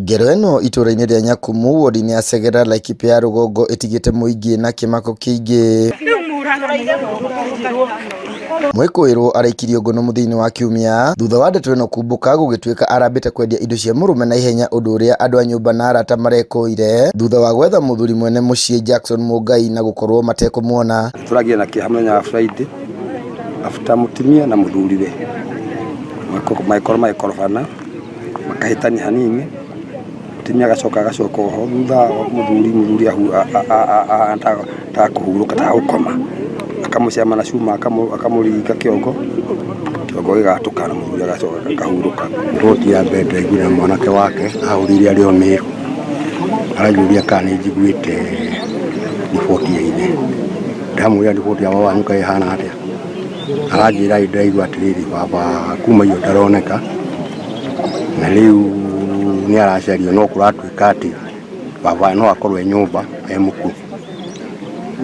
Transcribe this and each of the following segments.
Ngero ĩno itũra-inĩ rĩa Nyakumu wodi-inĩ ya Segera Laikipia ya rũgongo ĩtigĩte mũingĩ na kĩmako kĩingĩ. Mwĩkũĩrwo araikirio ngono mũthia-inĩ wa kiumia thutha wa ndeto ĩno kumbũka gũgĩtuĩka arambĩte kwendia indo cia mũrũme na ihenya ũndũ ũrĩa andũ a nyũmba na arata marekũire thutha wa gwetha mũthuri mwene mũciĩ Jackson Mũngai na gũkorwo matekũmuona. Tũragia na kĩeha mũthenya wa Friday after mũtumia na mũthuriwe magĩkorwo magĩkorobana makahĩtania hanini, mũtumia agacoka agacoka oho thutha wa mũthuri, mũthuri ataga kũhurũka ataga gũkoma, akamũcema na cuma akamũringa kĩongo, kĩongo gĩgatũka na mũthuri agacoka akahurũka. Riboti ya mbere ndĩraiguire mwanake wake ahũrĩire arĩ o Mĩrũ, aranjũria kana nĩ njiguĩte riboti ya ithe, ndamwĩra riboti ya baba wanyu kaĩ ĩhana atĩa, aranjĩra ĩ ndĩraigua atĩrĩrĩ baba kuma iyo ndaroneka, na rĩu nĩ aracario no kũratuĩka atĩ baba no akorwo e nyũmba e mũkuũ.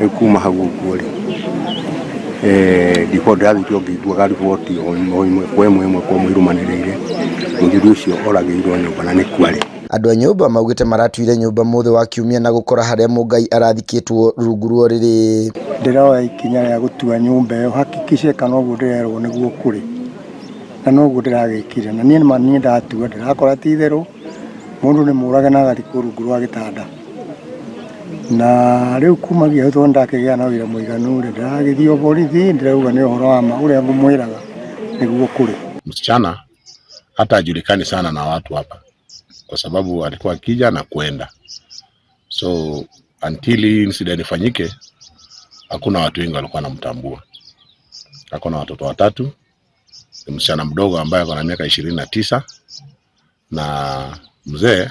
Rĩu kuma hau ũguo rĩ, ndikoo ndĩrathire o ngĩiguaga riboti o ĩmwe kwa ĩmwe ĩmwe kwa ĩmwe irũmanĩrĩire, mũthuri ũcio oragĩirwo nyũmba na nĩkuo arĩ. Andũ a nyũmba maugĩte maratuire nyũmba mũthĩ wa kiumia na gũkora harĩa Mũngai arathikĩtwo rungu rwa ũrĩrĩ. Ndĩroya ikinya rĩa gũtua nyũmba ĩyo hakikishe kana ũguo ndĩrerwo nĩguo kũrĩ na noguo ndĩragĩkire na niĩ nĩma niĩ ndatua ndĩrakora ti itherũ mũndũ nĩ mũrage na agathikwo rungu rwa gĩtanda na rĩu kumagia hau tondũ ndakĩgĩa na wĩra mũiganu rĩ ndĩragĩthiĩ o borithi ndĩrauga nĩ ũhoro wa ma ũrĩa ngũmwĩraga nĩguo kũrĩ. Msichana hata hajulikani sana na watu hapa kwa sababu alikuwa akija na kwenda, so until hii incident ifanyike, hakuna watu wengi walikuwa wanamtambua. Ako na watoto watatu, ni msichana mdogo ambaye ako na miaka 29 na mzee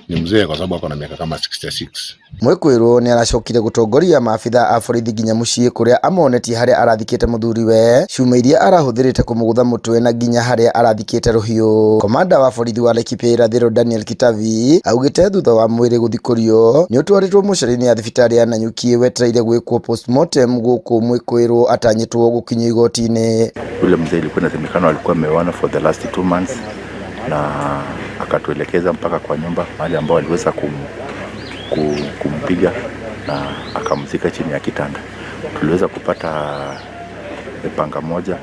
ni mzee kwa sababu ako na miaka kama 66. Mwĩkũĩrwo nĩ aracokire gũtongoria maabitha a borithi nginya mũciĩ kũrĩa amonetie harĩa arathikĩte mũthuriwe, cuma iria arahũthĩrĩte kũmũgũtha mũtwe na nginya harĩa arathikĩte rũhiũ. Komanda wa borithi wa Laikipia irathĩro Daniel Kitavi augĩte thutha wa mwĩrĩ gũthikũrio nĩ ũtwarĩtwo mocarĩ-inĩ ya thibitarĩ ya Nanyuki wetereire gwĩkwo postmortem gũkũ mwĩkũĩrwo atanyĩtwo gũkinyio igoti-inĩ. Yule mzee ilikuwa inasemekana walikuwa wameoana for the last 2 months na akatuelekeza mpaka kwa nyumba mahali ambao aliweza kumpiga na akamzika chini ya kitanda. Tuliweza kupata panga moja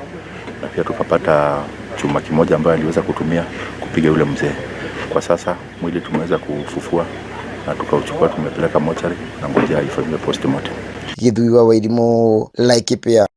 na pia tukapata chuma kimoja ambayo aliweza kutumia kupiga yule mzee. Kwa sasa mwili tumeweza kufufua na tukauchukua tumepeleka mochari na ngojea ifanyiwe postmortem. Gĩthui wa Wairimũ, Laikipia.